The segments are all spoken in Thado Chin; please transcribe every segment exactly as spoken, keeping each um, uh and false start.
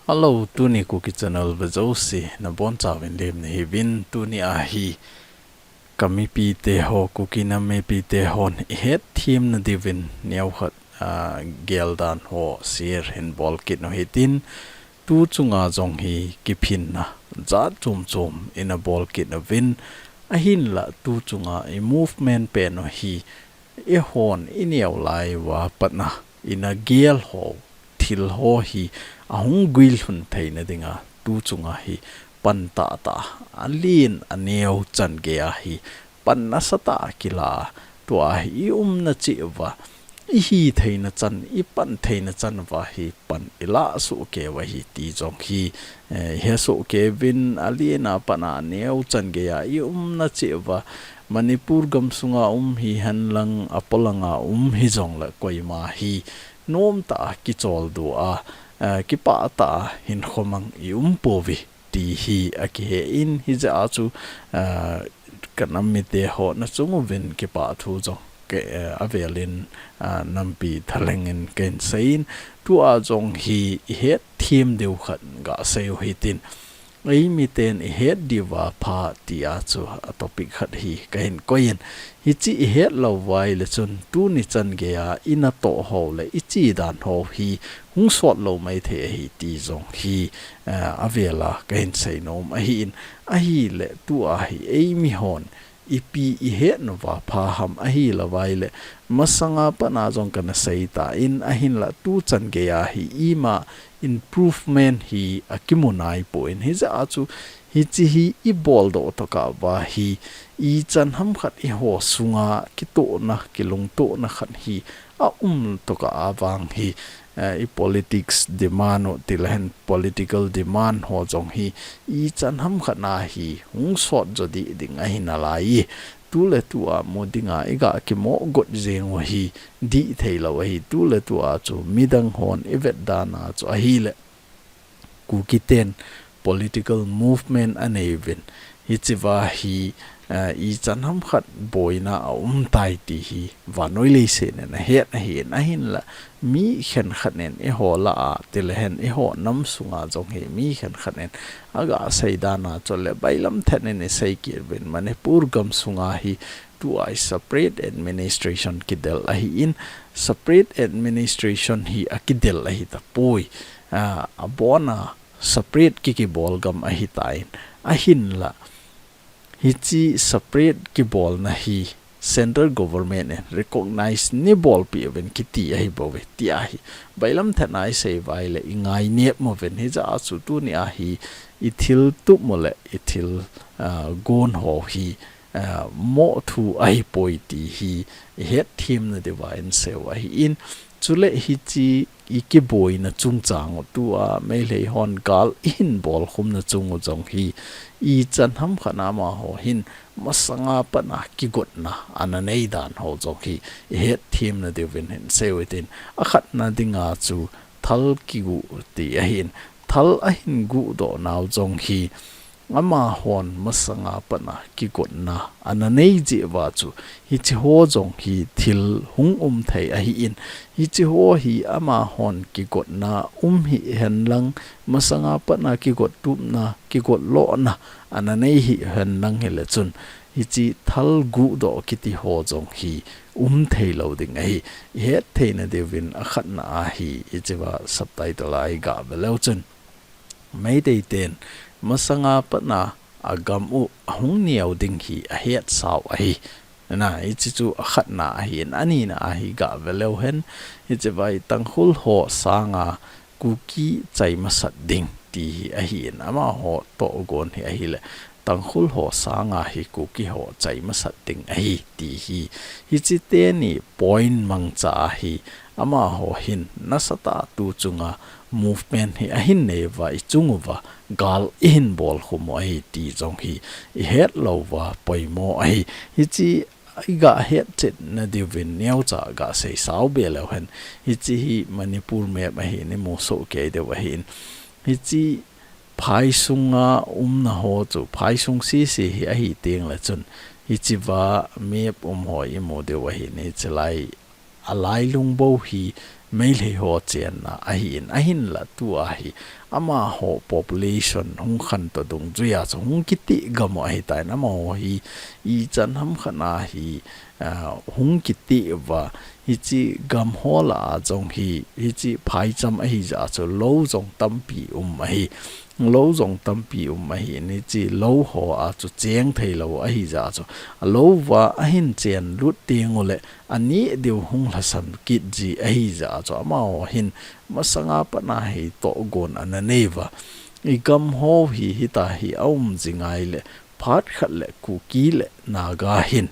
Hello, tuni Kuki Channel vejouse nabonchauvin lemna hiuvin. Tuni ahi kamipite ho, Kuki nam mipite hon ihet themna diuvin neokhat, ah, geldan ho share hin bolkit u hitin, tu chunga jong hi kiphinna jat chom chom ina bolkit uvin, ahinla tu chunga i movement pen u hi eihon ineo lai uva patna ina gel ho, thil ho hi ahung guilhun theina dinga tu chunga hi pan tahtah, alen aneo chan geiya hi pan nasatah a kila, tua hi i umna cheh uva, i hitheina chan, i pan theina chan uva hi pan ilah sohkei u ahi ti jong hi, eh, ihet sohkei uvin, alen a patna aneo chan geiya i umna cheh uva, Manipur gamsunga um hihen lang, apolanga um hijongle koima hi nomtah a kicholdo a, eh, kipah tah a hinkho mang i um pouve ti hi akihen, hijeh a chu, eh, kanam mite ho nachung uvin kipah thu jong ke, eh, avelin, ah, nampi thalheng in kahin seiyin, tua jong hi ihet them diu khat gasei u hitin. Eimiten ihet diuva pha tia chu a topic khat hi kahin koiyin. Hiche ihet lou uva ahile chun tuni chan geiya inatoh ho le iche dan ho hi hung sot lou maithei ahi ti jong hi, eh, avela kahin seinom ahin. Ahile tua hi eimi hon ipi ihet nauva pha ham ahilou vaile, masanga patna jong kana seitan, ahinla tu chan geiya hi ima improvement hi akimu naipon, hijeh a chu hiche hi ibol doh tokah uva hi ichan ham khat eiho sunga kitohna, kilungtohna khat hi aum tokah a vang hi, eh, i politics demand u tilehen political demand ho jong hi ichan ham khat na hi hung sot jo ding ding ahi nalai. Tuletua mu dinga iga kimoh got jeng u hi dih theilou ahi. Tuletua chu midang hon ivet dan a chu ahile, Kuki ten political movement anei uvin, hichea hi, eh, ichan ham khat boina aum tai ti hi vannoi leiset in ahet ahin, ahinla mi khenkhat in eiho lah a tilehen eiho nam sunga jong hi mi khenkhat in aga sei dan a chule bailam thet in isei kit uvin, Manipur gamsunga hi tua hi separate administration kidel ahin, separate administration hi akidel ahitapoi. Ah, abona separate kikibol gam ahitan, ahinla hiche separate kibolna hi central government in recognize neibolpeh uvin kiti ahibouve tia hi bailam thet a isei uva ahile ingainep uvin, hijeh a chu tunia hi ithil tup u le ithil, ah, gon ho hi, ah, moh thu ahipoi ti hi ihet themna diuva insei u ahin. Chule hiche ikiboina chungchang u tua Meitei hon gal ihin bolkhumna chung u jong hi ichan ham khat na amaho hin masanga patna kigotna ana nei dan ho jong hi ihet themna diuvin hinsei u hitin, akhatna dinga chu thal kigu ti ahin, thal ahin gudoh nau jong hi amahon masanga patna kigotna ana nei jeh uva chu hiche ho jong hi thil hung um thei ahin, hiche ho hi amahon kigotna um hihen lang, masanga patna kigot tupna, kigot lohna ana nei hihen lang hile chun hiche thal gudoh kiti ho jong hi um theilou ding ahi. Ihet theina diuvin akhatna a hi hichea subtitle a iga ve leu chun, Meitei ten masanga patna agam u ahung neo ding hi ahetsau ahi. Na, hiche chu akhatna ahin, anina a hi ga ve leu hen, hichea hi Tangkhul ho sanga Kuki chai masat ding ti hi ahin, amaho tohgon hi ahile, Tangkhul ho sanga hi Kuki ho chai masat ding ahi ti hi. Hiche teni point mangcha a hi amaho hin nasatah a tu chunga movement hi ahin nei uva, ichung uva gal ihin bolkhum u ahi ti jong hi ihet lou uva poimo ahi. Hiche iga hetchetna diuvin neocha ga seisau be leu hen. Hiche hi Manipur map ahin, imu sohkei diu ahin. Hiche phai sunga umna ho chu, phai sung sese hi ahi tengle chun, hichea map um ho imu diu ahin, hiche lai, alailung bou hi, Meitei ho chenna ahin, ahinla tua hi amaho population hung khantou dungjuia chu hung kiti gam u ahitan, amaho hi ichan hamkhat a hi, ah, hung kiti uva, hiche gam ho lah a jong hi, hiche phaicham ahijeh a chu lou jong tampi um ahi. Lou jong tampi um ahin, hiche lou ho a chu cheng theilou ahijeh a chu, alou uva ahin chenlut teng uleh, aneh diu hung lhasam kit ji ahijeh a chu, amaho hin masanga pat a hi tohgon ana nei uva. I gam ho hi hitia hi aum jing ahileh, phat khat leh Kuki le Naga hin,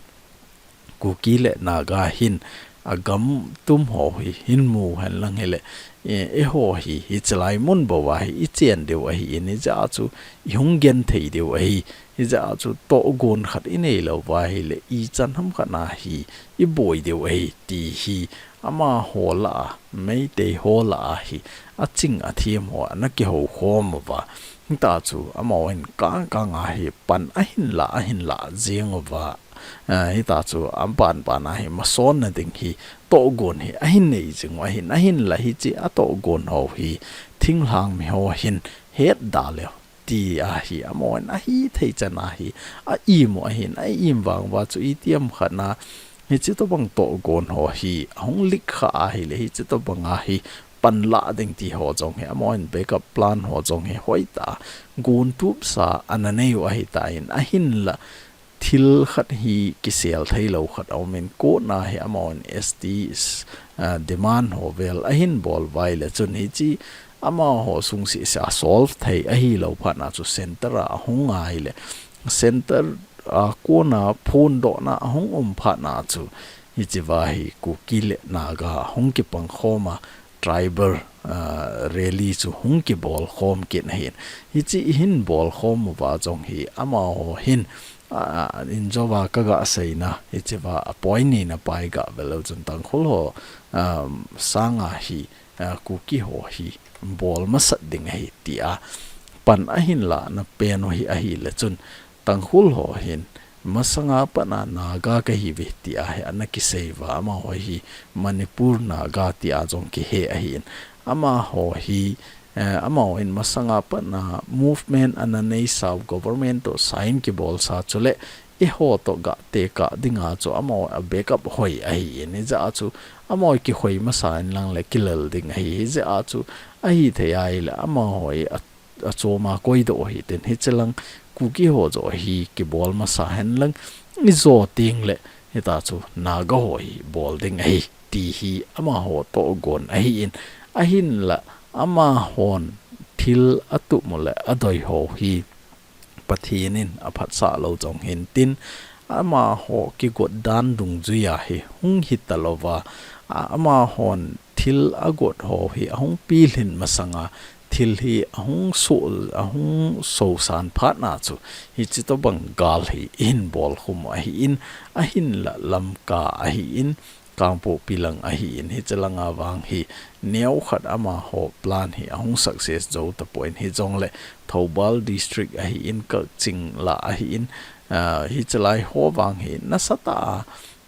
Kuki le Naga hin, agam tum ho hi hin mu henlang hileh, e, eiho hi, hiche lai mun bou a hi ichen diu ahin, hijeh a chu ihung genthei diu ahi, hijeh a chu tohgon khat inei lou uva ahileh, ichan hamkhat a hi iboi diu ahi, ti hi amaho lah a, Meitei ho lah a hi, aching athem ho ana kihou khom uva. Hitia chu amahon kang kang a hi pan ahin la, ahin la jeng uva. Ah, hitia chu apan pan a hi masonna ding hi tohgon hi ahin nei jing u ahin, ahinla hiche atohgon ho hi thinglhang mi ho hin het da leu, tia hi amahon ahithei chan a hi a-im u ahin, a-im vang uva chu itiham khat a hiche tobang tohgon ho hi ahung lik kha ahileh, hiche tobang a hi panla ding ti ho jong hi, amahon backup plan ho jong hi hoitah a gon tupsa ana nei u ahitan, ahinla thil khat hi kisel theilou khat aumin, kona hi amahon S T, ah, demand ho vel ahin bol uva ahileh chun hiche amaho sung seh seh a solve thei ahilou phat a chu center a ahung ahileh, center a kona phondohna ahung um phat a chu, hichea hi Kuki le Naga hung kipang khom a, tribal, ah, rally chu hung kibol khom kit ahin. Hiche ihin bol khom uva jong hi amaho hin, ah, injouva kaga seina, hichea apoint nina pa iga vel leu chun Tangkhul ho, ah, sanga hi, ah, Kuki ho hi bol masat ding ahi tia pan ahin lana pen u hi ahileh chun Tangkhul ho hin masanga pat a Naga kahiuve tia hi ana kisei uva, amaho hi Manipur Naga tia jong kihe ahin. Amaho hi, eh, amaho hin masanga pat a movement ana neisa u, government toh sign kibolsa chuleh eiho toh ga tekah dinga chu amaho a backup hoi ahin, hijeh a chu amaho kihoi masa inlang leh kilel ding ahi, hijeh a chu ahithei ahileh amaho hi a, achoma koidoh u hitin, hichelang Kuki ho joh hi kibol masa henlang, ijo teng leh hitia chu Naga ho hi bol ding ahi, ti hi amaho tohgon ahin, ahinla amahon thil atup u leh adoi ho hi Pathen in aphatsah lou jong hintin, amaho kigot dan dungjuia hi hung hita louva, a, amahon thil agot ho hi ahung pilhin masanga, thil hi ahung so, ahung sosan phat a chu, hiche tobang gal hi ihin bol khum u ahin, ahinla Lamka ahin, Kangpokpi lang ahin, hiche langa vang hi neokhat amaho plan hi ahung success jou tapon, hijongleh Thoubal District ahin, Kakching lah ahin, ah, hiche lai ho vang hi nasatah a,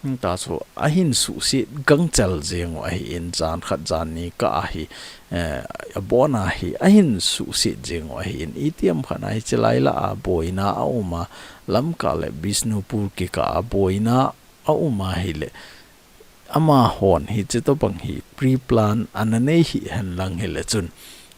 hmm, ta chu ahin suhset gangchel jeng u ahin, jan khat jan ni kah a hi, eh, abon a hi ahin suhset jeng u ahin, itiham khat a hiche lai lah a boina aum a, Lamka le Bishnupur kikah a boina aum ahileh, amahon hiche tobang hi pre-plan ana nei hih henlang hileh chun,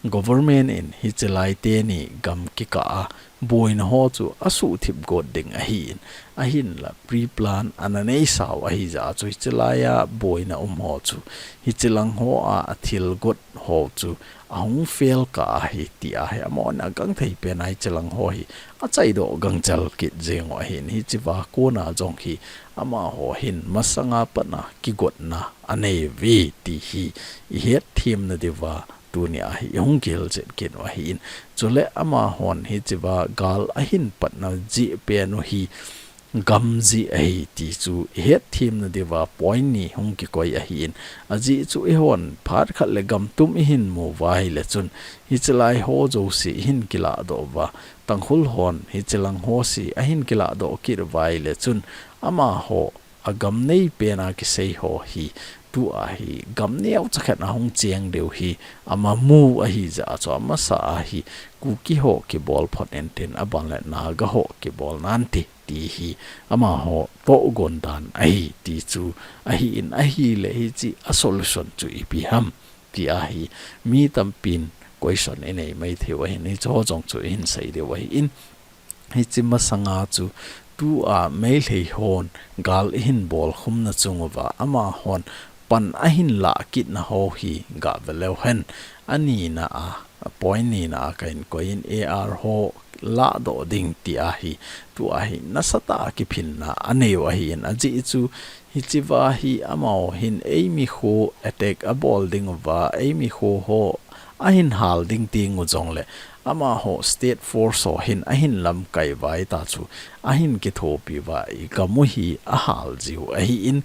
government in hiche lai teni gam kikah a boina ho chu asuhthip got ding ahin, ahinla pre-plan ana neisa u ahijeh a chu hiche lai a boina um ho chu, hichelang ho a, athil got ho chu ahung fail kah ahi tia hi amahon agangthei pen a hichelang ho hi achaidoh gangchel kit jeng u ahin, hichea kona jong hi amaho hin masanga pat a kigotna anei uve ti hi ihet themna diuva tunia hi ihung kihilchet kit u ahin. Chuleh amahon hichea gal ahin patna jeh pen u hi gam jeh ahi ti chu ihet themna diuva point ni hung kikoi ahin. Ajeh chu eihon phat khat leh gam tum ihin mu uva ahileh chun, hiche lai ho jouse ihin kilahdoh uva, Tangkhul hon hichelang ho se ahin kilahdoh kit uva ahileh chun, amaho agam nei pen a kisei ho hi Tua hi gam neocha khat ahung cheng diu hi, amamu ahi jeh a chu amasa a hi Kuki ho kibol phot intin, aban le Naga ho kibol nante, ti hi amaho tohgon dan ahi ti chu ahin, ahile hiche a solution chu ipi ham ti ahi mi tampin question inei mai theiu ahin, hiche ho jong chu ihin sei diu ahin. Hiche masanga chu tua Meitei hon gal ihin bol khumna chung uva amahon pan ahin lah kitna ho hi gah ve leu hen. Anina a, point nina a kahin koi in, A R ho lahdoh ding ti ahi, tua hi nasatah a kiphinna aneiu ahin, ajeh chu hichea hi amaho hin eimi kho attack abol ding uva, eimi kho ho ahin hal ding teng u jongle, amaho state force ho hin ahin lamkai uva, hita chu ahin kithopi uva, igam u hi ahal jiu ahin,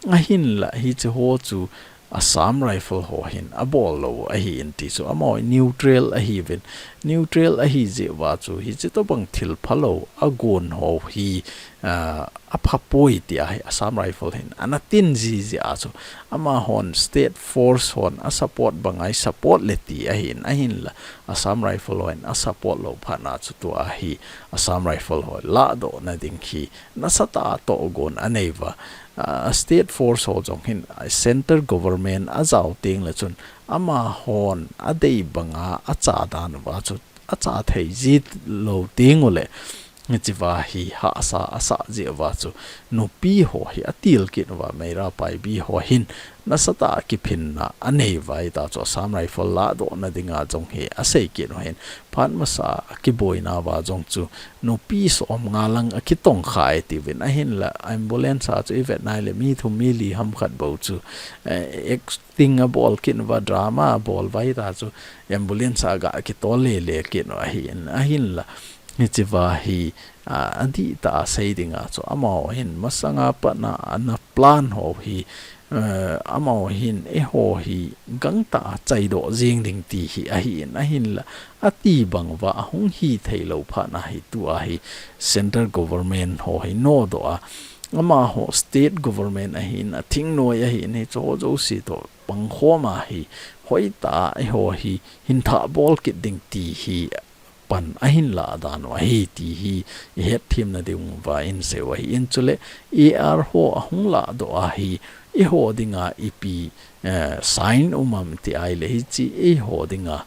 ahinla hiche ho chu Assam Rifle ho hin abol lou ahin ti chu, amaho neutral ahiuvin, neutral ahi jeh uva chu hiche tobang thil phalou agon ho hi, ah, apha poi ti ahi, Assam Rifle hin ana tin ji jeh a chu, amahon state force hon a support banga i support le ti ahin, ahinla Assam Rifle hon a support lou phat na chu tua hi Assam Rifle ho lahdohna ding hi nasatah a tohgon anei uva, ah, state force ho jong hin, ah, center government ajao teng le chun amahon adei banga acha dan uva chu acha thei ji lou teng ule, hichea hi hahsa asah jeh uva chu nupi ho hi atil kit uva, Meira Paibi ho hin nasatah a kiphinna anei uva, hita chu Assam Rifle lahdohna dinga jong hi asei kit u ahin, phat masa a kiboina uva jong chu nupi somnga lang akitongkhai tiuvin, ahinla ambulance a chu ivet nai le mi thum mi li ham khat bou chu, eh, acting abol kit uva, drama abol uva, hita chu ambulance a gah kitol lele kit u ahin, ahinla hichea hi, ah, adihtah a sei dinga chu amaho hin masanga pat na ana plan ho hi, eh, amaho hin eiho hi gangtah a chaidoh jeng ding ti hi ahin, ahinla ati bang uva ahung hithei lou phat na hi tua hi central government ho hi nodoh a, amaho state government ahin, athingnoi ahin, hiche ho jouse toh pangkhom a hi hoitah a eiho hi hin thah bol kit ding ti hi pan ahin lah dan u ahi ti hi ihet themna diu va in sei u ahin, chule A R ho ahung lahdoh a hi eiho dinga ipi, eh, sign um am ti ahile hiche eiho dinga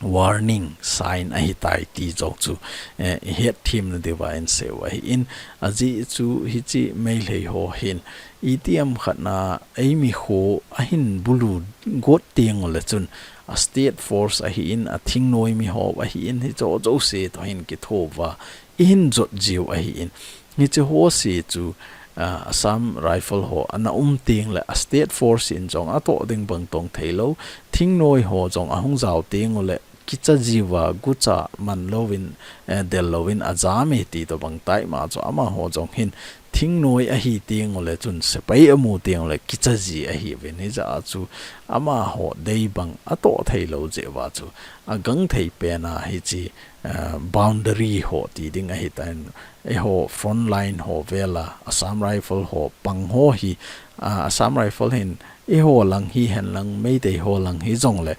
warning sign ahitai ti jong chu, eh, ihet themna diu va in sei u ahin, ajeh chu hiche Meitei ho hin itiham khat na eimi kho ahin bulu got teng ule chun a state force ahin, athingnoi mi ho ahin, hiche ho jouse toh hin kitho uva ihin jot jiu ahin. Hiche ho se chu, ah, Assam Rifle ho ana um teng le a state force in jong atoh ding bang tong thei lou, thingnoi ho jong ahung jao teng ule kicha jiuva, gucha man louvin, eh, del louvin ajam e ti tobang tah ma chu amaho jong hin thingnoi ahi teng ule chun sepai amu teng ule kicha ji ahiuvin, hijeh a chu amaho dei bang atoh thei lou jeh uva chu agangthei pen a hiche, eh, boundary ho ti ding ahitan, eiho front line ho vel a Assam Rifle ho pang ho hi, ah, Assam Rifle hin eiho lang hihen lang Meitei ho lang hijongle,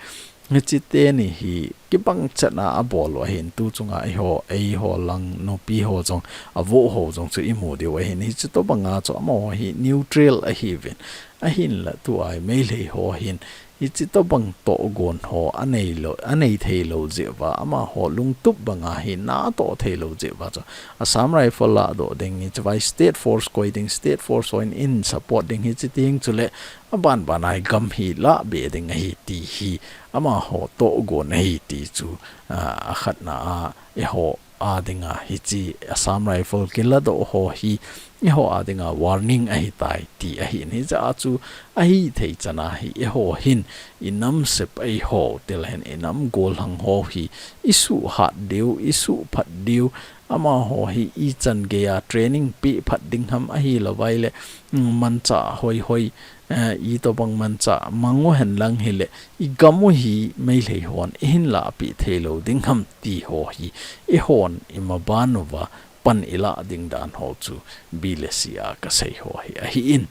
hiche teni hi kibang chet a abol u ahin, tu chunga eiho, eiho lang nupi ho jong, avoh ho jong chu imu diu ahin, hiche tobang a chu amaho hi neutral ahiuvin, ahinla tua hi Meitei ho hin hiche tobang tohgon ho anei lou, anei thei lou jeh uva, amaho lungtup banga hi natoh thei lou jeh uva chu Assam Rifle lahdoh ding, hiche vai state force koi ding, state force ho in support ding, hiche teng chule aban ban a hi gam hi lahbe ding ahi ti hi amaho tohgon ahi ti chu, ah, akhatna a eiho a dinga hiche Assam Rifle kiladoh ho hi eiho a dinga warning ahitai ti ahin, hijeh a chu ahithei chan a hi eiho hin inam sepai ho, tilhen inam gollhang ho hi isuhhat diu, isuphat diu, amaho hi ichan gei a training peh phat ding ham ahilouva ahile, mm, manchah hoihoi, eh, itobang manchah mang u hen lang hile, igam u hi Meitei hon ihin lahpeh thei lou ding ham ti ho hi eihon imaban uva pan ilah ding dan ho chu B L C a kasei ho hi ahin.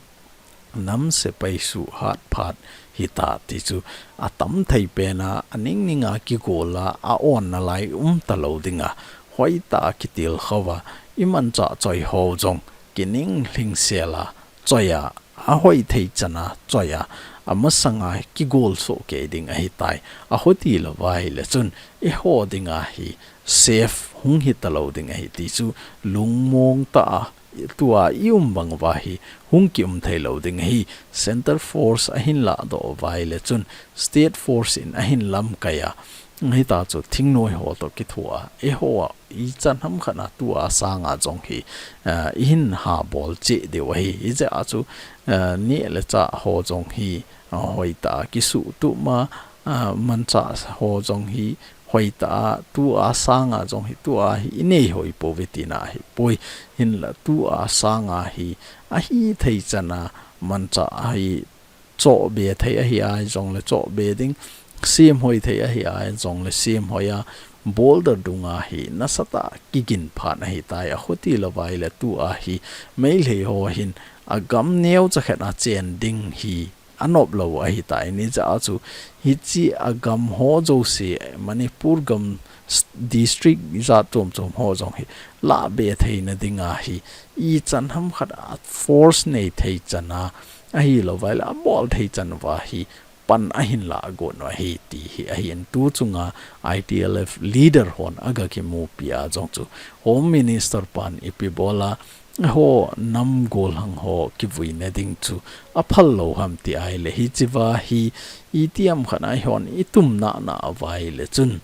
nam sepai suhat phat hita ti chu atam thei pena, aning ninga kigola, a-onna lai umta lou dinga, hoitah a kitilkhou a, imanchah choi ho jong kining lhingsela choi a, ahoi thei chana choi a, amasanga kigol soh kei ding ahitai. Ahoti louva ahile chun, eiho dinga hi safe hung hita lou ding ahi ti chu lungmong tah a, tua i um bang uva hi hung kium thei lou ding ahi. Centre force ahin ladoh uva ahile chun, state force in ahin lamkai a, hita chu thingnoi ho toh kithoa, eiho a ichan hamkhat a tua sanga jong hi, ah, ihin habol cheh diu ahi. Hijeh a chu, ah, neh le chah ho jong hi, ah, hoitah a kisuhtup a, ah, manchah ho jong hi hoitah a, tua sanga jong hi tua hi inei hoi pouve tina ahipoi. Hinla tua sanga hi ahithei chana manchah hi chohbe thei ahi a jongle chohbe ding, semhoi thei ahi a jongle semhoi a, boulder dunga hi nasatah a kigin phat ahitai. Ahoti louva ahile tua hi Meitei ho hin agam neocha khat a chen ding hi anop lou ahitai. Hijeh a chu hiche agam ho jouse, Manipur gam s-, district jat chom chom ho jong hi lahbe theina dinga hi ichan hamkhat a force nei thei chana ahilouva ahile abol thei chan uva hi pan ahin lah got u ahi ti hi ahin. Tu chunga I T L F leader hon aga kimupi a jong chu Home Minister pan ipi bol a, ho nam golhang ho kivuina ding chu aphal lou ham ti ahile, hichea hi itiham khat a eihon itum nana uva ahile chun,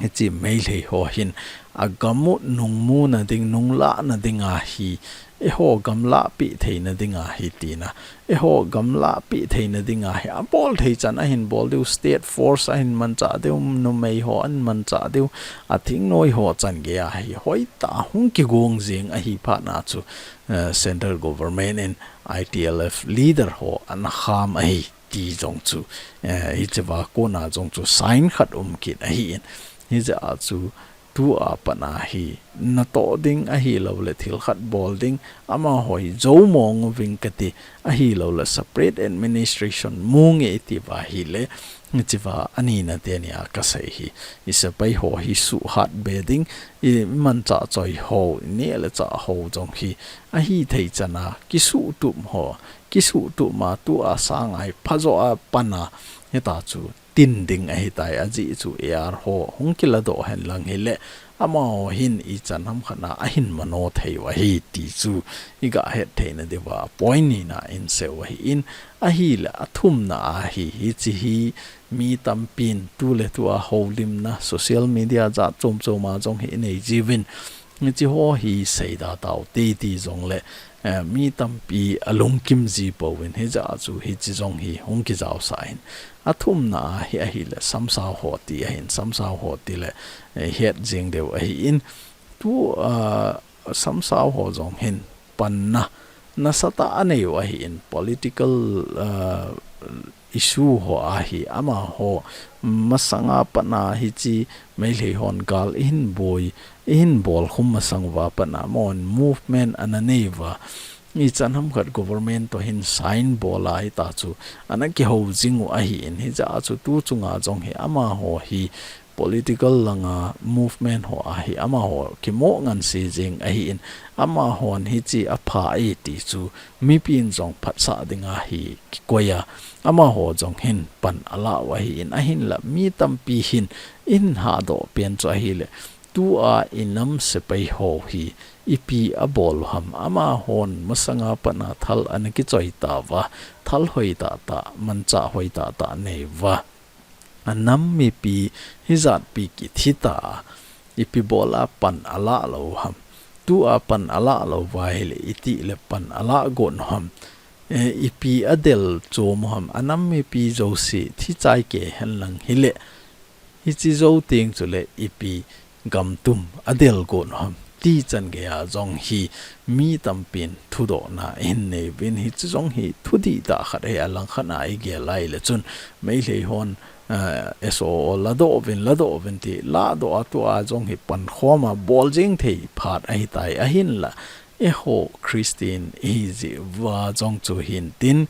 hiche Meitei ho hin agam u nungmuna ding, nunglahna dinga hi, eiho gam lahpeh theina dinga hi tina, eiho gam lahpeh theina dinga hi abol thei chan ahin bol diu, state force ahin manchah diu, numei ho ahin manchah diu, athingnoi ho chan geiya hi hoitah a hung kigong jing ahi phatna chu, eh, central government in I T L F leader ho ana kham ahi ti jong chu, eh, hichea kona jong chu sign khat um kit ahin. Hijeh a chu tua pat a hi natoh ding ahilouleh thil khat bol ding, amaho hi jou mong uving kati, ahilouleh separate administration mu nge iti uva ahile, hichea anina teni a kasei hi, isepai ho hi suhhat be ding, imanchah choi ho, ineh le chah ho jong hi ahithei chana kisuhtup ho, kisuhtup ma tua sanga hi phajo a pan a, hita chu tin ding ahitai, ajeh chu A R ho hung kiladoh henlang hile, amaho hin ichan hamkhat a ahin mano thei u ahi ti chu iga hetthei na diuva point nina in sei u ahin, ahile athumna a hi, hiche hi mi tampin tuletua houlimna social media jat chom chom a jong hi inei jiuvin, hiche ho hi seida taute ti jongle, eh, mi tampi alungkim ji pouvin, hijeh a chu hiche jong hi hung kijaosah in. Athumna a hi ahile samsao ho ti ahin, samsao ho tile, eh, het jing diu ahin. Tu, ah, samsao ho jong hin panna nasatah a anei u ahin, political, ah, issue ho a hi amaho masanga pat a hiche Meitei hon gal eihin boi, eihin bolkhum masang uva pat a amahon movement ana nei uva, ichan hamkhat government toh hin sign bol a hita chu ana kihou jing u ahin, hijeh a chu tu chunga jong hi amaho hi political langa movement ho a hi amaho kimo ngansi jing ahin, amahon hiche apha e ti chu mipin jong phatsah dinga hi kikoi a, amaho jong hin pan ala u ahin, ahinla mi tampi hin eihin hahdoh pen chu ahile, tua inam sepai ho hi ipi abol u ham, amahon masanga pat a thal ana kichoi tauva, thal hoi tahtah, manchah hoi tahtah anei uva, anam mipi hijatpi kithi ta a, ipi bol a pan ala lou u ham, tua pan ala lou uva ahile itile pan ala got u ham, eh, ipi adel chom u ham, anam mipi jouse thi chai kei henlang hile, hiche jou teng chule ipi gamtum adel got u ham ti chan geiya jong hi mi tampin thudohna eihin nei uvin, hiche jong hi thudihtah khat ahi. Alangkhat a igel a ahile chun Meitei hon, eh, S O O ladoh uvin, ladoh uvin ti, ladoh a tua jong hi pankhom a bol jing thei phat ahitai, ahinla eiho Christian ihi jeh uva jong chu hintin,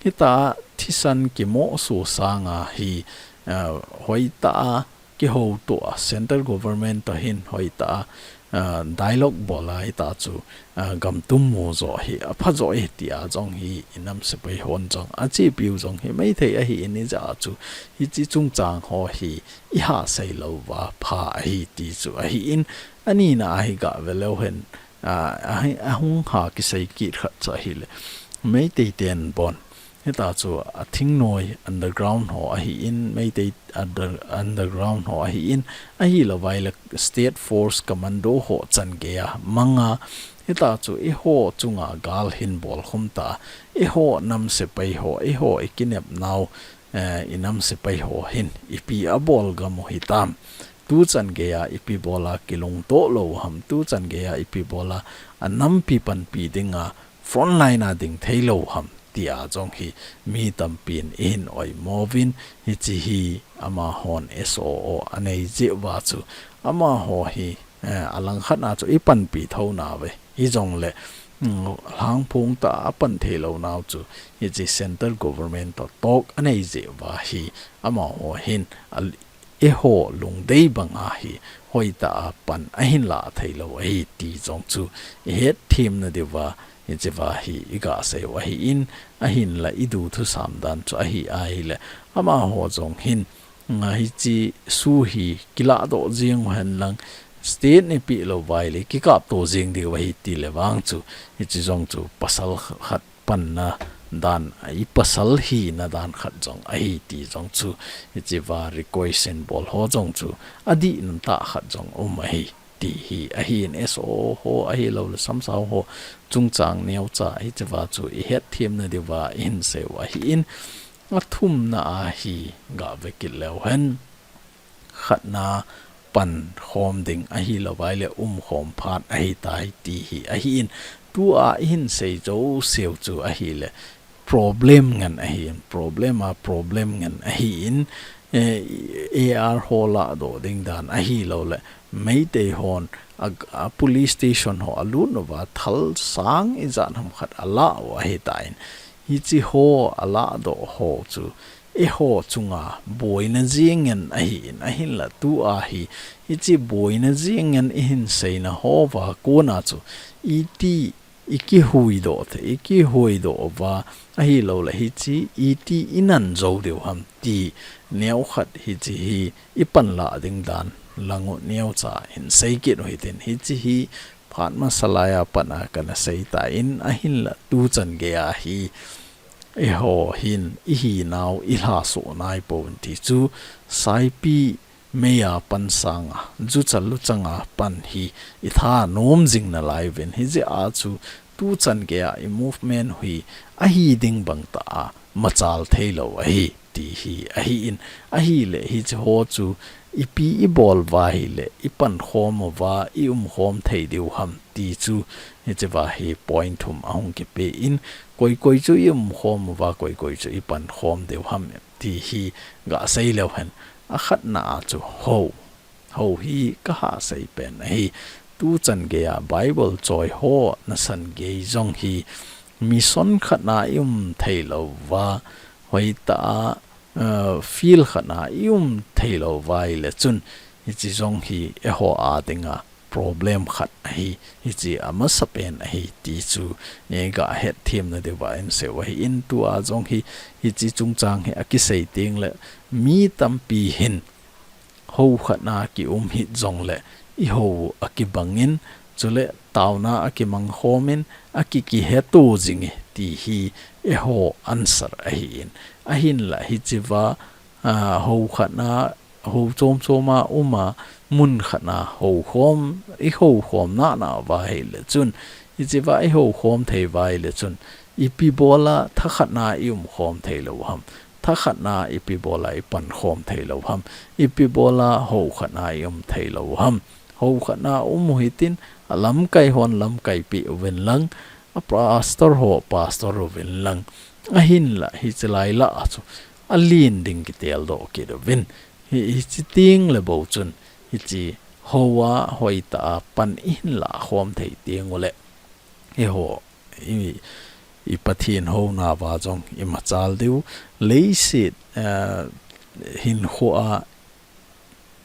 hita thisan kimoh so sanga hi, ah, hoitah a kihoutoh a, central government toh hin hoitah a, ah, dialogue bol a hita chu, ah, gamtum mu jo hi apha jo e tia jong hi inam sepai hon jong achepiu jong hi maithei ahin, ijeh a chu hiche chungchang ho hi ihasei lou va pha ahi ti chu ahin, anina ahi gah ve leu hen, ah, ahi, ahung ha kisei kit khat chu ahile, Meitei ten bon hita chu a thingnoi underground ho ahin, Meitei under-, underground ho ahin, ahilou vaile state force commando ho chan geiya manga, hita chu eiho chunga gal hin bolkhum ta, eiho nam sepai ho, eiho ikinep nau, eh, inam sepai ho hin ipi abol gam u hitam. Tu chan geiya ipi bola kilungtoh lou ham, tu chan geiya ipi bola anampi panpi dinga frontline a ding thei lou ham, tia jong hi mi tampin ihin oimo uvin, hiche hi amahon S O O anei jeh uva chu, amaho hi, eh, alangkhat a chu ipanpi thou nauve. Hijongle, mm, lhangphong tah a apan thei lou nau chu, hiche central government toh talk anei jeh uva hi, amaho hin, al-, eiho lungdei banga hi hoitah a pan ahin la thei lou ahi ti jong chu ihet themna diuva, hichea hi iga sei u ahin, ahinla idu thusam dan chu ahi ahile, amaho jong hin, nga hiche issue hi kiladoh jeng u hen lang, state neipeh lou vaile kikapto jeng diu ahi tile vang chu, hiche jong chu pasal khat panna dan, ipasal hina dan khat jong ahi ti jong chu, hichea request in bol ho jong chu, adih nan tah khat jong um ahi ti hi ahin, S O O ho ahiloule samsau ho chungchang neocha hichea chu ihet themna diuva ihin sei u ahin, athumna a hi ga ve kit leu hen. Khatna pan khom ding ahilou vaile um khom phat ahitai ti hi ahin, tua ihin sei jouseu chu ahile problem ngen ahin, problem a problem ngen ahin, eh, A R ho ladoh ding dan ahiloule Meitei hon a, a police station ho alut uva thal sang ijat ham khat ala u ahitan, hiche ho aladoh ho chu eiho chunga boina jeng ngen ahin, ahinla tua hi, hiche boina jeng ngen ihin seina houva kona chu, iti ikihuhdoh thei, ikihuhdoh uva, ahiloule hiche iti inan jou diu ham ti, neokhat hiche hi ipanla ding dan lang u neocha hin sei kit u hitin, hiche hi phat masa laiya pat a kana seitan, ahinla tu chan geiya hi, eiho hin ihinau ilhasoh naipouvin ti chu, Saipi meiya pan sanga, jucha luchanga pan hi ithanom jing nalaiuvin, hijeh a chu tu chan geiya i movement hi ahi ding bang tah a machal theilou ahi ti hi ahin, ahile hiche ho chu ipi ibol uva ahile ipankhom uva iumkhom thei diu ham ti chu, hichea hi point thum ahung kipen, koi koi chu iumkhom uva, koi koi chu ipankhom diu ham ti hi ga sei leu hen. Akhatna a chu hou, hou hi kahah sei pen ahi. Tu chan geiya Bible choi ho nasan gei jong hi mission khatna ium theilou uva, hoitah a, eh, field khatna ium theilou uva ahile chun, hiche jong hi eiho a dinga problem khat ahi, hiche amasapen ahi ti chu, eh, ga hetthemna diuva ihin sei u ahin, tua jong hi, hiche chungchang hi akisei tengle mi tampi hin hou khatna kium hih jongle ihou akibangin, chule taona akimangkhomin, akikiheto jinge ti hi eiho answer ahin, ahinla hichea, ah, hou khatna, hou chom choma uma, mun khatna houkhom, ihoukhom nana uva ahile chun, hichea ihoukhom thei uva ahile chun, ipi bola thakhatna iumkhom theilou ham, thakhatna ipi bola ipankhom theilou ham, ipi bola hou khatna ium theilou ham, hou khatna um u hitin, alamkai hon lamkaipeh uvin lang, a pastor ho pastor uvin lang, ahinla hiche lai lah a chu alen ding kiteldoh kit uvin, hi, hiche tengle bou chun, hiche hou a hoitah a pan ihin lahkhom thei tengule, eiho, i, i Pathen houna uva jong i machal diu, leiset, eh, hinkho a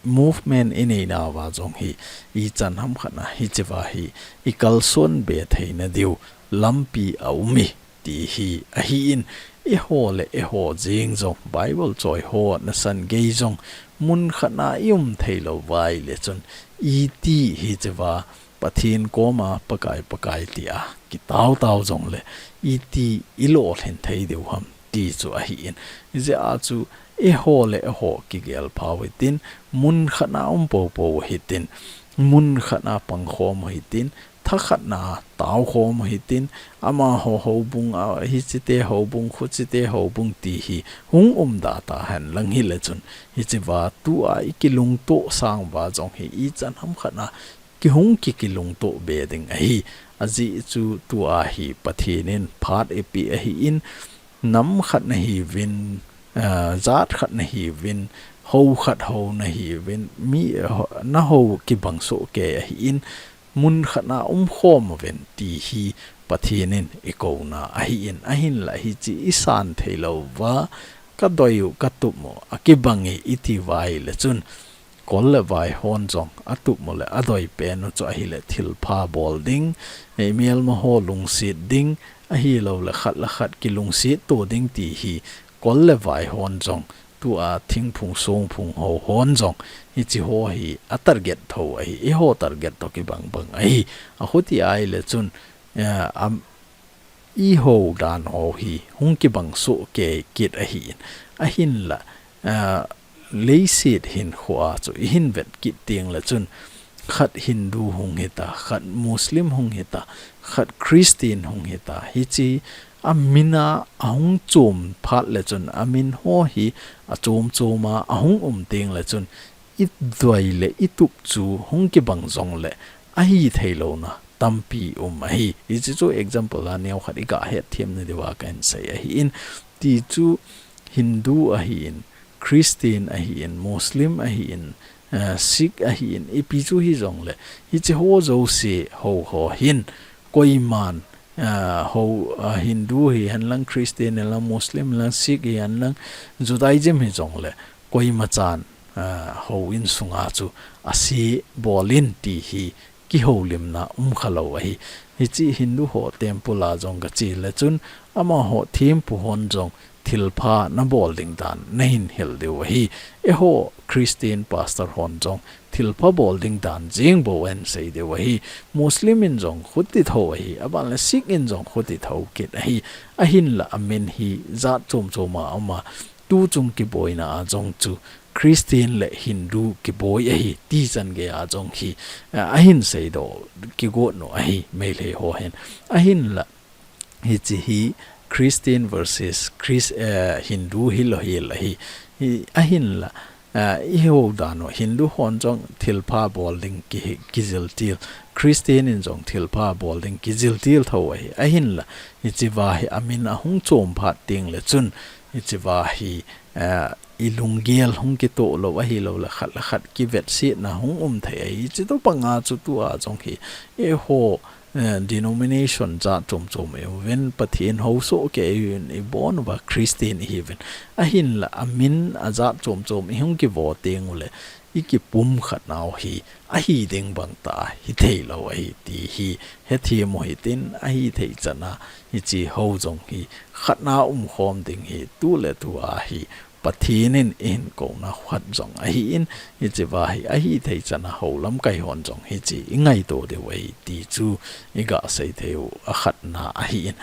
movement i neina uva jong hi, ichan hamkhat a hiche uva hi i kalson be theina diu lampi aum e ti hi ahin, eiho le eiho jeng jong, Bible choi ho nasan gei jong, mun khat a i um thei lou uva ahile chun, iti hiche uva Pathen koma Pakai, Pakai tia kitao tao jongle, iti i lolhin thei diu ham ti chu ahin. Hijeh a chu eiho le eiho kigel phau hitin, mun khat a um poupou hitin, mun khat a pangkhom hitin, tha khat a taokhom hitin, amaho houbung a, hichete houbung, khuchete houbung ti hi hung um da tahen lang hile chun, hiche uva tua i kilungtoh sang uva jong hi ichan hamkhat a kihung ki, kilungtoh be ding ahi. Ajeh chu tua hi Pathen in phat eipeh ahin, nam khat nahiuvin, ah, jat khat nahiuvin, hou khat hou nahiuvin, mi, ho-, nahou kibang soh kei ahin, mun khat a umkhom uvin ti hi Pathen in i kouna ahin, ahinla hiche i san thei lou uva, ka doi u, ka tup u, akibang e i ti uva ahile chun, kol le vai hon jong atup u le adoi pen u chu ahile thilpha bol ding, i melma ho lungset ding, ahilouleh khat le khat kilungset to ding ti hi kol le vai hon jong, tua thingphung songphung ho hon jong, hiche ho hi a target tho ahi, eiho target to kibang bang ahi, akhuti ahile chun, eh, am, i hou dan ho hi hung kibang soh kei kit ahin, ahinla, ah, leiset hinkho a chu i hin vet kit teng le chun khat Hindu hung hita, khat Muslim hung hita, khat Christian hung hita, hiche a min a ahung chom phat le chun a min ho hi a chom chom a ahung um teng le chun i doi le i tup chu hung kibang jongle ahi thei louna tampi um ahi. Hiche chu example a neo khat i ga het them na diuva ka hin sei ahin. Ti chu Hindu ahin, Christian ahin, Muslim ahin, eh, Sikh ahin, ipi chu hijongle, hiche ho jouse ho ho hin, koiman, eh, ho, eh, Hindu hihen lang, Christian hihen lang, Muslim hihen lang, Sikh hihen lang, Judaism hijongle, koima chan, eh, houin sunga chu ase bol in ti hi kihoulimna um kha lou ahi. Hiche Hindu ho temple a jong ka che le chun, amaho thempu hon jong thilpha na bol ding dan na hin hil diu ahi. Eiho Christian pastor hon jong thilpha bol ding dan jeng bou a hin sei diu ahi. Muslim in jong khuti tho ahi. Aban le Sikh in jong khuti tho kit ahi. Ahinla a min hi jat chom chom a um a, tu chung kiboina a jong chu Christian le Hindu kiboi ahi, ti chan gei a jong hi, eh, a hin seidoh kigot u ahi, Meitei ho hin. Ahinla, hiche hi Christian versus Chris-, eh, Hindu hilou hel ahi. Hi, ahinla, eh, i hou dan u, Hindu hon jong thilpha bol ding ki, kijil til, Christian in jong thilpha bol ding kijil til tho ahi. Ahinla, hiche va hi a min ahung chom phat teng le chun, hiche va hi, eh, i lunggel hung kitoh lou ahilouleh khat le khat kivetsetna hung um thei ahi. Hiche tobang a chu tua jong hi eiho, eh, denomination jat chom chom i uvin, Pathen hou soh kei i uvin, i bon uva Christian i hiuvin. Ahinla a min a jat chom chom i hung kivo teng u le, i kipumkhat nau hi ahi ding bang tah hi thei lou ahi ti hi hethem u hitin, ahi thei chan a hiche ho jong hi khat na umkhom ding hi tu le tu a hi Pathen in i hin kouna khat jong ahin, hiche va hi ahi thei chan a ho lamkai hon jong hiche i ngaito diu ahi ti chu i ga sei thei u a khatna ahin.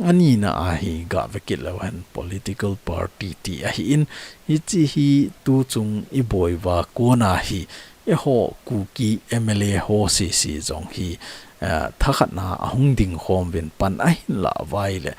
A nina a hi ga ve kit leu hen political party ti ahin, hiche hi tu chung i boi uva kona hi eiho Kuki M L A ho sese jong hi, eh, thakhat na ahung ding khom uvin pan ahin la uva ahile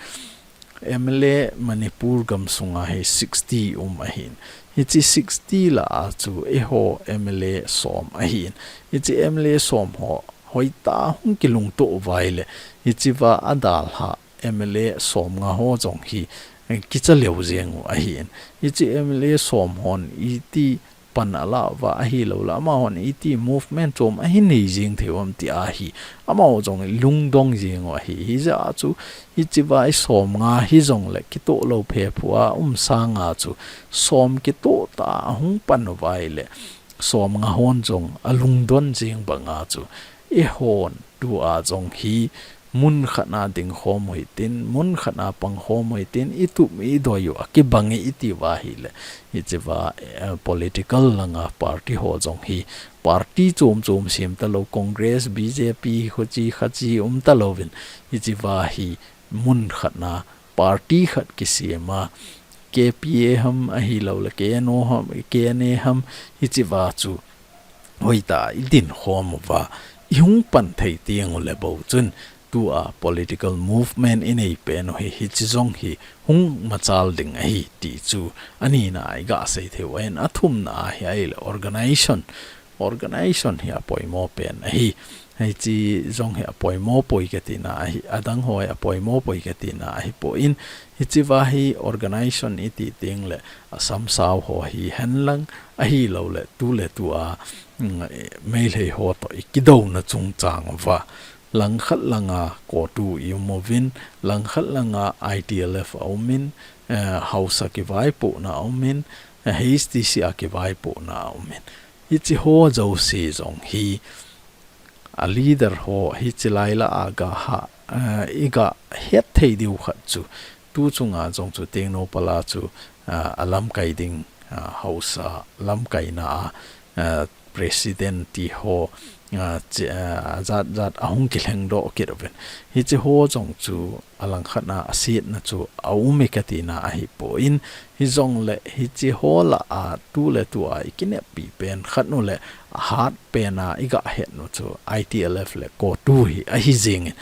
M L A Manipur gam sunga hi sixty um ahin. Hiche sixty lah a chu eiho M L A som ahin. Hiche M L A som ho hoitah a hung kilungtoh uva ahile, hiche va a dalha M L A som nga ho jong hi, eh, kicha leu jeng u ahin. Hiche M L A som hon iti pan ala uva ahilouleh amahon iti movement chom ahin nei jing thei u ham ti ahi. Amaho jong lungdong jing u ahi. Hijeh a chu hichea i som nga hijongleh kitoh lou phephua um sanga chu som kitoh tah a hung pan uva ahileh som nga hon jong alungdon jing banga chu eihon tua jong hi mun khat na ding khom u hitin, mun khat na pang khom u hitin, i tup i doi u akibang e i ti uva ahileh. Hichea, eh, political langa party ho jong hi party chom chom sem talou, Congress, B J P, khuchi khachi um talouvin. Hichea hi mun khat na party khat kisem a, K P A ham ahilouleh K N O ham, K N A ham, hichea chu hoitah a i din khom uva, i hung pan thei teng uleh bou chun tua political movement i nei pen u hi, hiche jong hi hung machal ding ahi ti chu anina a i gasei thei u ahin, athumna a hi ahileh organization, organization hi apoimo pen ahi. Hiche jong hi apoimo poi kati na ahi, adang ho hi apoimo poi kati na ahipoi, hichea hi organization i ti teng leh Assam sao ho hihen lang ahilouleh tuletua, mm, Meitei ho toh i kidouna chungchang uva langkhat langa CoTU i um uvin, langkhat langa I T L F a um in, eh, Haosa kivaipohna a um in, eh, H T C a kivaipohna a um in. Hiche ho jouse jong hi a leader ho hiche lai lah a ga ha, eh, i gahet thei diu khat chu tu chunga jong chu Tengnoupal a chu, eh, alamkai ding, eh, Haosa lamkaina a, eh, president ti ho, eh, che-, eh, jat jat ahung kilhengdoh kit uvin. Hiche ho jong chu alangkhat na asetna chu aum e kati na ahipoi, hijongleh hiche ho lah a tuletua i kineppi pen khat u leh ahat pen a i gahet u chu I T L F le CoTU hi ahi jing in.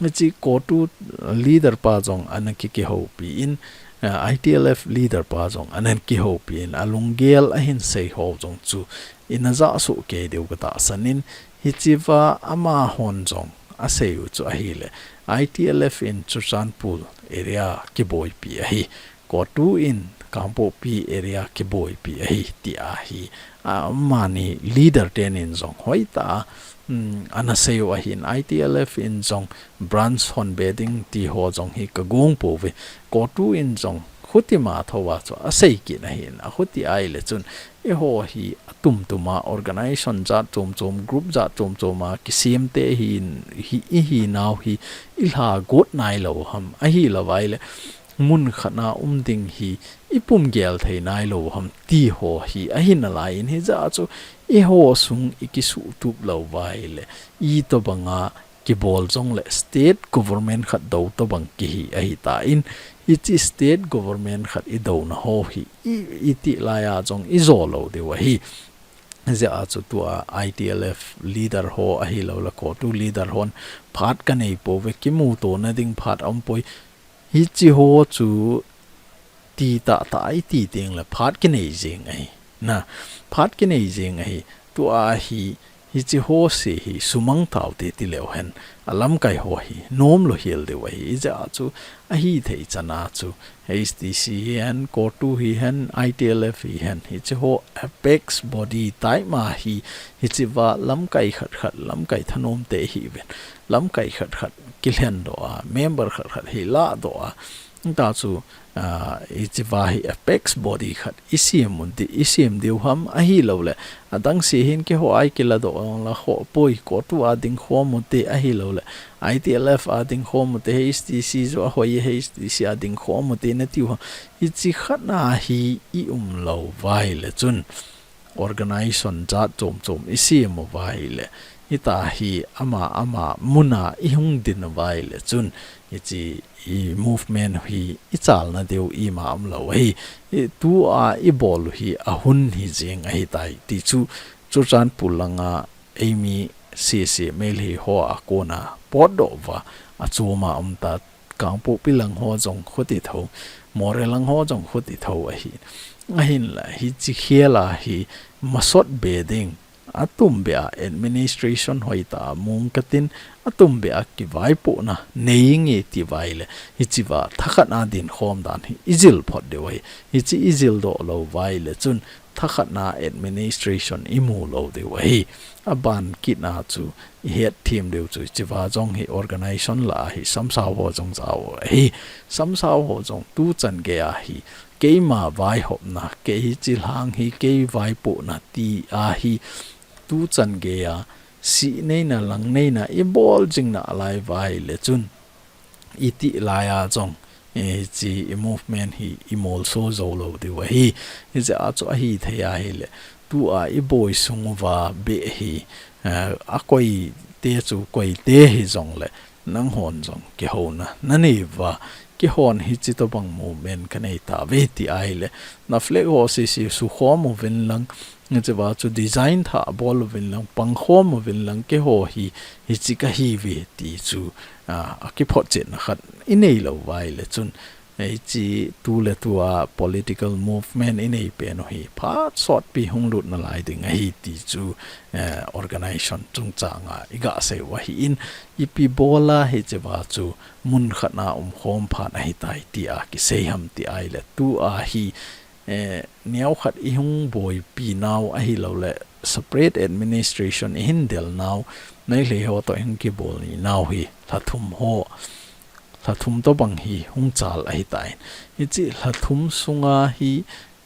Hiche CoTU leader pa jong ana ki, kihoupi in, eh, I T L F leader pa jong ana kihoupi in, alunggel ahin sei ho jong chu i na ja soh kei diu ka tahsan in, hichea amahon jong asei u chu ahileh, I T L F in Churachandpur area kiboipi ahi, CoTU in Kangpokpi area kiboipi ahi ti ahi. Amani leader tenin jong hoitah a, mm, ana sei u ahin, I T L F in jong branch hon be ding ti ho jong hi ka gong pouve. CoTU in jong khutima thou a chu asei kit ahin, akhuti ahileh chun eiho hi atum tum a organization jat chom chom, group jat chom chom a kisem te hi, hi, i hi nau hi i lha got nailou ham, ahilou ahileh mun khat na um ding hi i pum gel thei nailou ham ti ho hi ahi nalai in, hijeh a chu eiho sung i kisuhtup lou uva ahileh i tobanga kibol jongleh state government khat dou tobang kihi ahitan, hiche state government khat i douna ho hi i, i ti lai a jong i jo lou diu ahi. Hijeh a chu tua I T L F leader ho ahilouleh CoTU leader hon phat ka nei pouve, kimuto na ding phat aum poi. Hiche ho chu ti tahtah i ti teng leh phat kinei jeng ahi. Na, phat kinei jeng ahi. Tua hi, hiche ho se hi sumang tau te ti leu hen, alamkai ho hi nom lou hel diu ahi. Hijeh a chu ahi thei chan a chu H T C hihen, CoTU hihen, I T L F hihen, hiche ho apex body tai ma hi, hichea lamkai khat khat, lamkai thanom te hi ven, lamkai khat khat kilhen doh a, member khat khat hi la doh a, ta chu, ah, hichea hi apex body khat i sem un ti, i sem diu ham ahilouleh, adang se hin keiho a i kila doh ong la ho poi, CoTU a ding khom u te ahilouleh, I T L F a ding khom u te, H T C chu ahoi, H T C a ding khom u te na tiu ham. Hiche khat na hi i um lou uva ahileh chun organization jat chom chom i sem uva ahileh, hita hi ama, ama mun a i hung din uva ahileh chun, hiche i movement hi i chalna diu ima um lou ahi. I tua i bol u hi ahun hi jeng ahitai ti chu, Churachandpur langa eimi sese Meitei ho a kona potdoh uva, achom a um ta, Kangpokpi lang ho jong khuti tho, Moreh lang ho jong khuti tho ahi. Ahinla, hiche khel a hi masot be ding, atum beh a administration hoitah a mong katin, atum beh a kivaipohna nei nge ti uva ahileh, hichea thakhat a din khom dan hi i jil phot diu ahi. Hiche i jil doh lou uva ahileh chun, thakhatna administration imu lou diu ahi. Aban kitna chu ihet them diu chu, hichea jong hi organization lah a hi samsau ho jong jao ahi. Samsau ho jong tuchan geiya hi keima vaihopna, kei hiche lang hi kei vaipohna tia hi tuchan geiya sihneina, langneina ibol jing nalai uva ahile chun, iti laiya jong, eh, hiche i movement hi imolso jou lou diu ahi. Hijeh a chu ahithei ahile, tua iboi sung uva beh hi, eh, akoite chu koite hijongle, nanghon jong kihouna nanei uva, keihon hiche tobang movement kanei tauve ti ahile, na flag ho sese sukhom uvin lang, hichea chu design thah bol uvin lang, pangkhom uvin lang, keiho hi hiche kahiuve ti chu, ah, akiphotchetna khat inei lou uva ahile chun, hiche tuletua political movement inei pen u hi phat sotpi hung lut nalai ding ahi ti chu, eh, organization chungchanga iga sei u ahin, ipi bola hichea chu mun khatna umkhom phat ahitai tia kisei ham ti ahile, tua hi, eh, neokhat ihung boipi nau ahilouleh separate administration ihin del nau, Meitei ho toh ihung kibol ni nau hi lha thum ho, lha thum tobang hi hung chal ahitan. Hiche lha thum sunga hi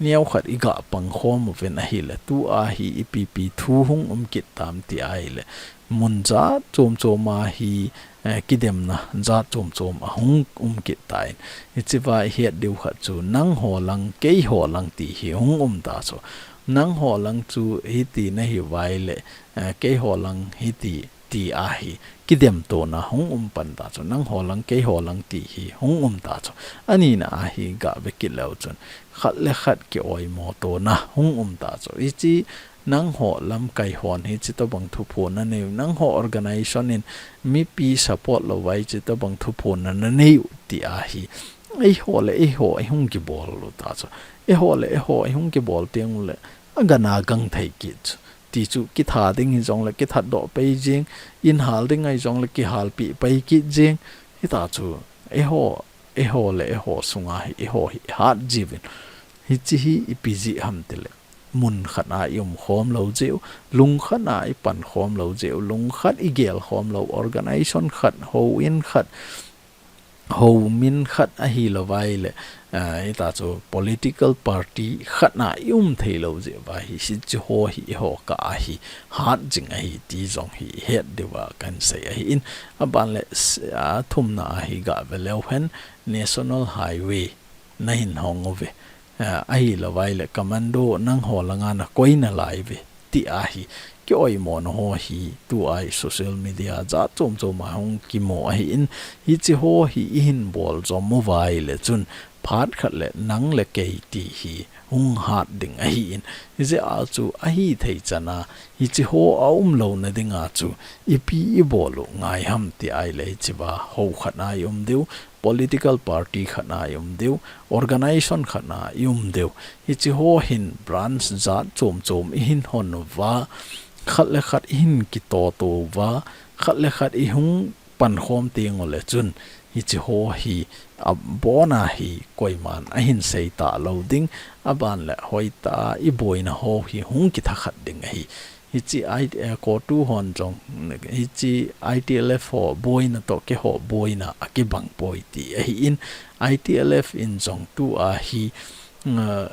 neokhat iga pangkhom uvin ahile, tua hi ipi ipi thu hung um kit tam ti ahile, mun jat chom choma hi, eh, kidemna jat chom chom ahung um kit tan. Hichea ihet diu khat chu, nangho lang, keiho lang ti hi hung um ta chu. Nangho lang chu hiti nahiu uva ahile, eh, keiho lang hiti tia hi kidemtona hung um pan ta chu, nangho lang keiho lang ti hi hung um ta chu. Anina a hi gave kit leu chun, khat le khat kioimo tona hung um ta chu. Hiche nangho lamkai hon hiche tobang thuphon nanei u, nangho organization in mipi support louva hiche tobang thuphon nanei u tia hi, eiho le eiho ihung kibol u ta chu. Eiho le eiho ihung kibol teng ule, agana gangthei kit chu. Ti chu kitha ding hijongle kithat doh pei jing, in hal ding ahijongle kihalpi pei kit jing. Hita chu eiho, eiho le eiho sunga hi, eiho hi hat jiuvin. Hiche hi ipi jeh ham tile, mun khat a iumkhom lou jeh u, lung khat a ipankhom lou jeh u, lung khat igel khom lou, organization khat, houin khat, houmin khat ahilouva ahile, ah, hita chu political party khat a ium thei lou jeh uva hi, hiche ho hi eiho kah a hi hat jing ahi ti jong hi ihet diuva kahin sei ahin, aban le s-, athumna a hi gave leu hen, National Highway nahin hong uve. Ah, ahilouva ahile commando nangho langa nakoi nalai uve tia hi kioimo na ho hi tua hi social media jat chom chom a hung kimu ahin, hiche ho hi ihin bol jom uva ahile chun phat khat le nang le kei ti hi hung hat ding ahin, hijeh a chu ahithei chan a hiche ho aum louna dinga chu ipi ibol u ngai ham ti ahile, hichea ho khat a ium diu, political party khat a ium diu, organization khat a ium diu. Hiche ho hin branch jat chom chom ihin hon uva, khat le khat ihin kitoto uva, khat le khat ihung pankhom teng ule chun, hiche ho hi abon a hi koiman ahin sei talou ding, aban le hoitah a iboina ho hi hung kitha khat ding ahi. Hiche I, eh, CoTU hon jong, hiche I T L F ho boina toh keiho boina akibang poi ti ahin, I T L F in jong tua hi, eh,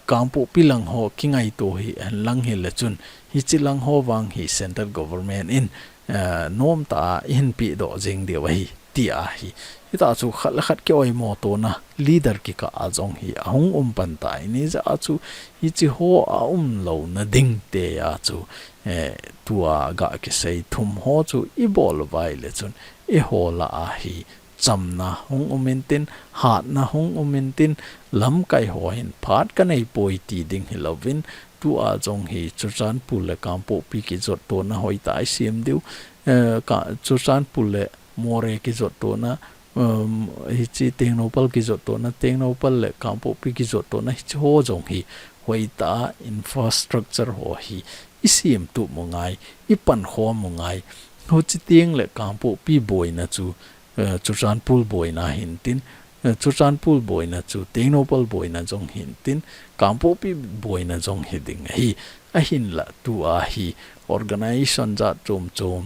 Kangpokpi lang ho kingaito hihen lang hile chun, hiche lang ho vang hi central government in, eh, nomtah a ihin pedoh jeng diu ahi, tia hi. Hita chu khat le khat kioimo tona leader kikah a jong hi ahung um pan tan, hijeh a chu hiche ho aum louna ding tia chu, eh, tua gah kisei thum ho chu ibol uva ahile chun, eiho lah a hi chamna hung um intin, hatna hung um intin, lamkai ho hin phat kanei poi ti ding hilouvin, tua jong hi Churachandpur le Kangpokpi kijotto na hoitah a isem diu, eh, ka, Churachandpur le Moreh kijotto na, um, hiche Tengnoupal kijotto na, Tengnoupal le Kangpokpi kijotto na, hiche ho jong hi hoitah a infrastructure ho hi isemtup u ngai, ipankhom u ngai. Hiche teng le Kangpokpi boina chu, eh, Churachandpur boina hintin, Eh, Churachandpur boina chu Tengnoupal boina jong hintin, Kangpokpi boina jong hiding ahi. Ahinla tua hi organization jat chom chom,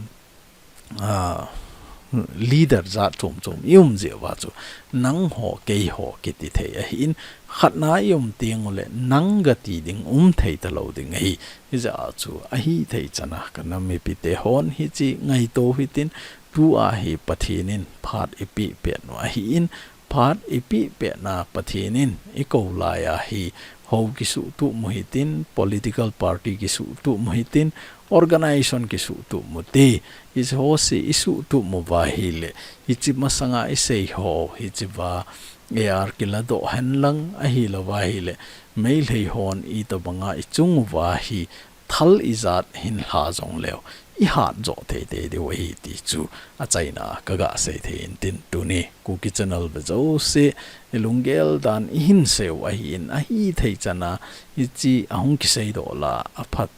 ah, leader jat chom chom i um jeh uva chu nangho keiho kiti thei ahin, khatna i um teng uleh nang gati ding um thei talou ding ahi. Hijeh a chu ahithei chana ka nam mipite hon hiche ngaito hitin, tua hi Pathen in phat eipeh pet u ahin, phat eipeh petna Pathen in eikou laiya hi hou kisuhtup u hitin, political party kisuhtup u hitin, organization kisuhtup u te. Hiche ho jouse isuhtup uva ahileh, hiche masanga isei ho, hichea AR kiladoh henlang ahilouva ahileh, Meitei hon itobanga ichung uva hi thal ijat hin lha jongleu, ihat joh teitei diu ahi ti chu achaina kaga sei thei intin, tuni Kuki Channel ve jouse ilunggel dan ihin seiu ahin, ahithei chana hiche ahung kiseidoh la aphat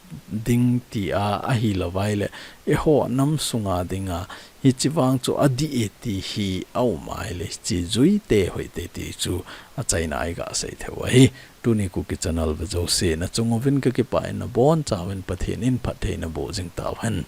ding tia ahilouva ahileh, eiho nam sunga dinga hiche vang chu adih e ti hi aum ahileh, hiche juite hoite ti chu achaina iga sei theiu ahi. Tuni Kuki Channel ve jouse nachung uvin kakipah in, nabonchauvin Pathen in phattheina boh jing tauhen.